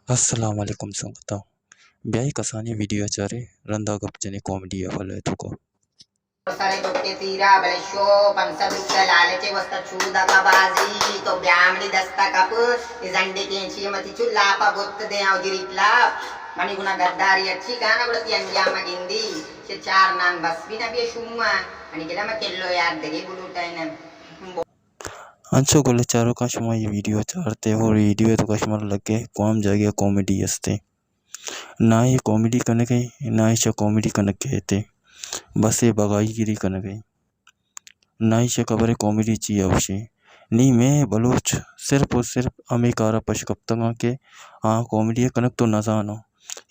السلام علیکم سنگتاں، بیائے کسانیں ویڈیو ءَ چارے، رندا گپ جنیں کامیڈی ءِ حوالہ ءِ توکا۔ سرے کتے تیرا بلے شو، پنچ سد روپے لالچے واسطہ چودا کا بازی، تو بیا منی دستا کپ، اے زنڈے کینچی متی چو لاپا بوت دے او جریک لاپ، منی گنا گداری اچھی کانا گڑا تی انجام گندی، چہ چار نان بس بھی نہ بیا شوما، منی گلا ما کلو یار دگے بلوٹائیں۔ انچو گل چاروکاں شما اے ویڈیو چارتے اور اے ویڈیو ءِ توکا شمارا لگے کوام جاگہ کامیڈی استے۔ نہ اے کامیڈی کنگے، نہ ایشا کامیڈی کنگ کہتے۔ بس اے بغائی گیری کنگے۔ نہ ایشا خبرے کامیڈی چی اوشے۔ نی مئے بلوچ صرف اور صرف ہمے کارا پش کپتگاں کہ آ کامیڈی کنگ تو نزاناں۔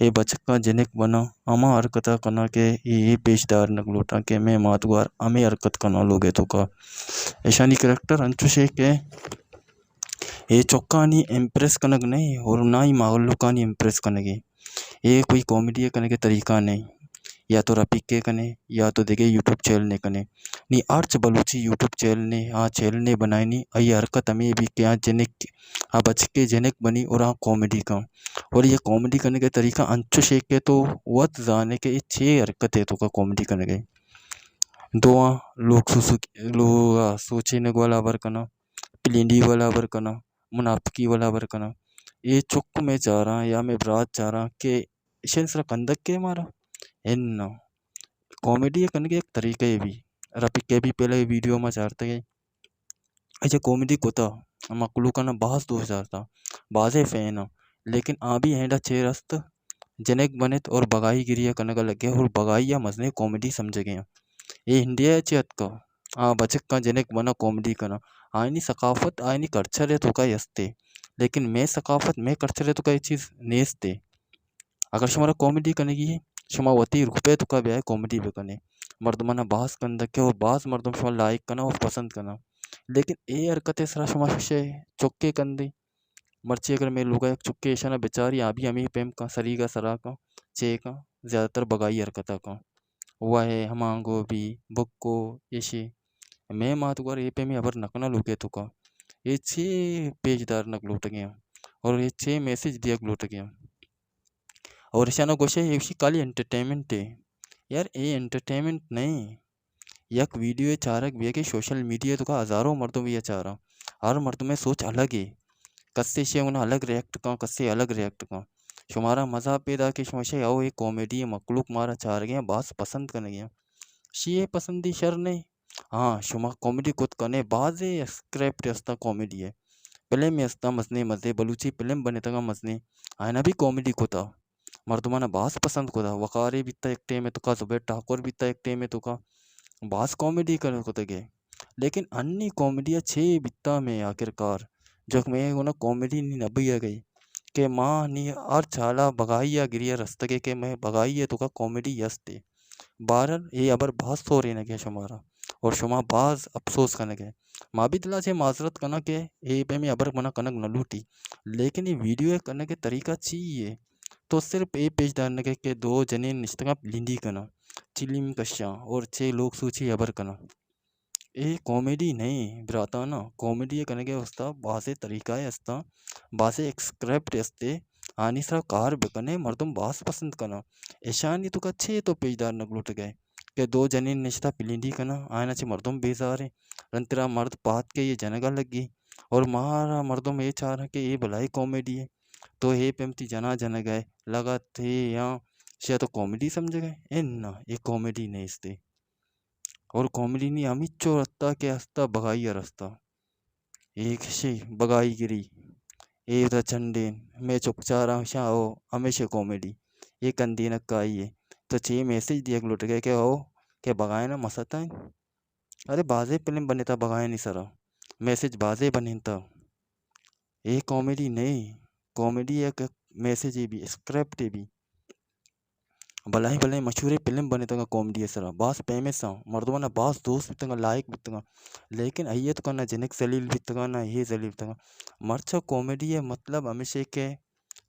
اے بچکاں جنک بناں، ہما حرکتاں کناں کہ اے، اے پیش دارینگ لوٹاں کہ مئے مات گوار ہمے حرکت کناں لوگ ءِ توکا۔ ایشانی کریکٹر انچوشے کہ اے چکانی امپریس کنگ نہ ایں اور نہ ہی مہلوکانی امپریس کنگ ایں۔ اے کوئی کامیڈی کنگ ءِ طریقہ نہ ایں۔ یا تو رفیقے کنے یا تو دگہ یوٹیوب چینلے کنے۔ نی ہرچ بلوچی یوٹیوب چینلے، آ چینلے بنائینی، آئی حرکت ہمے بی کہ آ جنک، آ بچکے جنک بنی اور آ کامیڈی کن۔ اور اے کامیڈی کنگ ءِ طریقہ انچوشے کہ تو وت زانے کہ اے چے حرکت ءِ توکا کامیڈی کنگے۔ دواں لوگ سوسو-، لوگ ءَ سوچینگ والا ہبر کناں، پلینڈی والا ہبر کناں، منافقی والا ہبر کناں۔ اے چک مئے چاراں یا مئے برات چاراں کہ ایشانی سرا کندگ کئے مارا؟ اناں۔ کامیڈی کنگ ءِ یک طریقہ یے بی۔ رفیقے بی پہلے ویڈیو ما چارتگے۔ اچھا کامیڈی کتا، مخلوقانا باز دوست دارتا، بازے فین آں، لیکن آ بی اینڈا چے رست، جنک بنت اور بغائی گیری کنگا لگے اور بغائی ءَ مزنیں کامیڈی سمجھگے آں۔ اے انڈیا ءَ چہ اتکا، آ بچکاں جنک بنا کامیڈی کنا۔ آئینی ثقافت، آئینی کلچر ءِ توکا استے، لیکن مئے ثقافت، مئے کلچر ءِ توکا اے چیز نیستے۔ اگر شمارا کامیڈی کنگی ایں، شما وتی روپ ءِ توکا بیائے کامیڈی بکنے۔ مردمانا باز کندگ کئے اور باز مردم شما لائک کناں اور پسند کناں۔ لیکن اے حرکت ءِ سرا شما ششے چکے کندے۔ مرچی اگر مئے لوگا یک چکے ایشانا بچاری، آ بی ہمے پیم کن، سریگا سرا کن، چے کن، زیادہ تر بغائی حرکتا کن۔ وہے، ہمانگو بی، بکو، ایشی۔ مئے مات گوار اے پیمیں ہبر نکناں لوگ ءِ توکا۔ اے چے پیش دارینگ لوٹگے آں اور اے چے میسج دیگ لوٹگے آں۔ اور ایشانا گوشے اے وشی خالی انٹرٹینمنٹ اے۔ یار، اے انٹرٹینمنٹ نہ ایں۔ یک ویڈیو ءِ چارگ بیگے، سوشل میڈیا ءِ توکا ہزاروں مردم اے چاراں۔ ہر مردم ءِ سوچ الگ اے۔ کسے ایشی گونا الگ ریئیکٹ کن، کسے الگ ریئیکٹ کن۔ شمارا مزہ پیدا کہ شما شے او اے کامیڈی اے، مخلوق مارا چارگے آں، باز پسند کنگے آں۔ شی اے پسندی شر نہ ایں۔ ہاں، شما کامیڈی کت کنے، بازے اسکرپٹ استاں کامیڈی ءِ۔ فلم استاں مزنیں مزے، بلوچی فلم بنتگاں مزنیں، آئینا بی کامیڈی کتا۔ مردمانا باز پسند کتا۔ وقارے بیتا یک ٹیمے توکا، زبیر ٹھاکر بیتا یک ٹیمے توکا۔ باز کامیڈی کر-، کتگے۔ لیکن انی کامیڈی ءَ چے بیتا مئے آخرکار؟ جک مئے گونا کامیڈی نی نہ بیگئی کہ ما نی ہر چالا بغائی ءَ گریا رستگے کہ مئے بغائی ءِ توکا کامیڈی استے۔ بہرحال، اے ہبر باز سورینگے شمارا اور شما باز افسوس کنگے۔ ما بی دلا چہ معذرت کناں کہ اے پیمیں ہبر منا کنگ نہ لوٹی، لیکن اے ویڈیو ءِ کنگ ءِ طریقہ چی اے؟ تو صرف اے پیش دارنگے کہ دو جنین نشتگاں پلینڈی کناں، چلیم کشاں اور چے لوگ سوچی ہبر کناں۔ اے کامیڈی نہ ایں براتاناں، کامیڈی ءِ کنگ ءِ واستا بازیں طریقہ ئے استاں، بازیں اسکرپٹ استے، آنی سرا کار بکنے مردم باز پسند کناں۔ ایشانی توکا چے تو پیش دارنگ لوٹگئے کہ دو جنین نشتہ پلینڈی کناں، آیانا چہ مردم بیزاریں، رندترا مرد پاد کئے اے جنگا لگی اور مارا مردم اے چاراں کہ اے بلاہیں کامیڈی اے، تو اے پیم تی جنا جنگئے لگت اے یا شیا تو کامیڈی سمجھگئے؟ اناں، اے کامیڈی نیستے۔ اور کامیڈی نی ہمینچو رستا کہ ہستا بگائی ء رستا۔ اے کشے بگائی گری۔ اے دا چنڈین۔ مئے چک چاراں شاں او ہمیشہ کامیڈی۔ اے کندینک کائی اے۔ تو چے میسج دیگ لوٹگئے کہ او کہ بگائینا مستا انت؟ ارے بازے فلم بنتا بگائینی سرا۔ میسج بازے بنتا۔ اے کامیڈی نئے۔ کامیڈی یک میسجے بی، اسکرپٹے بی۔ بلاہیں بلاہیں مشہوریں فلم بنتگاں کامیڈی ء سرا، باز فیمس آں، مردماں باز دوست بیتگاں، لائق بیتگاں، لیکن آئی ء توکا نہ جنک ذلیل بیتگاں، نہ اے ذلیل بیتگاں۔ مرچا کامیڈی ء مطلب ہمیشے کہ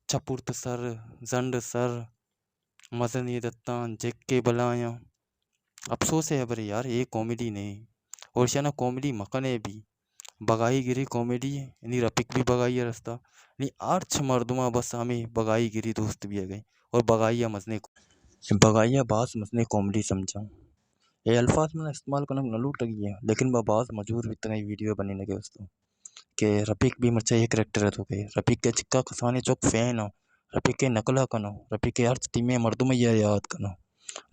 چپورت سر، زنڈ سر، مزنی دتاں، جکے بلایاں۔ افسوس ء ہبرے یار، اے کامیڈی نہ ایں۔ اور اشانا کامیڈی مکنے بی۔ بگائی گری کامیڈی ہے، یعنی رفیق بھی بگائی رستا، یعنی ہرچ مردما بس ہمیں بگائی گری دوست بھی گئے اور بگائی مزنے، بگائی باز مزنے کامیڈی سمجھا۔ اے الفاظ من استعمال کنگ نہ لوٹگی ہے، لیکن با باز مجبور بیتگاں اے ویڈیو بنینگ ءِ واسطہ کہ رفیق بھی مرچی اے کریکٹر ءِ توکا۔ رفیق ءِ چکا کسانیں چک فین ءَ، رفیق ءِ نقل ءَ کنو، رفیق ءِ ہرچ ٹیم ءِ مردم ءَ یاد کنو،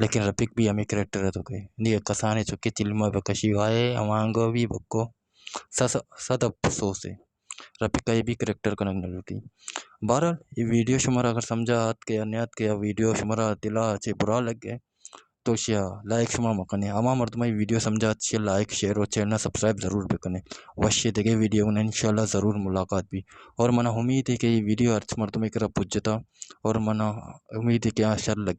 لیکن رفیق بھی ہمے کریکٹر ءِ توکا۔ نی کسانیں چکے چلما بکشی وائے ہمانگو بھی بکو سس-، صد افسوس ہے۔ رفیق ءَ اے بھی کریکٹر کنگ نہ لوٹی۔ بہرحال اے ویڈیو شمارا اگر سمجھا آتکے یا نیاتکے یا ویڈیو شمارا دلا چے برا لگے، تو شیا لائک شما مکنے۔ ہما مردم اے ویڈیو سمجھا آت، شیا لائک، شیئر و چینل نا سبسکرائب ضرور بکنے۔ وشے دگہ ویڈیو گنا انشاءاللہ ضرور ملاقات بی۔ اور منا امید ہے کہ اے ویڈیو ہرچ مردم کرا پجتا اور منا امید ہے کہ آ شر لگ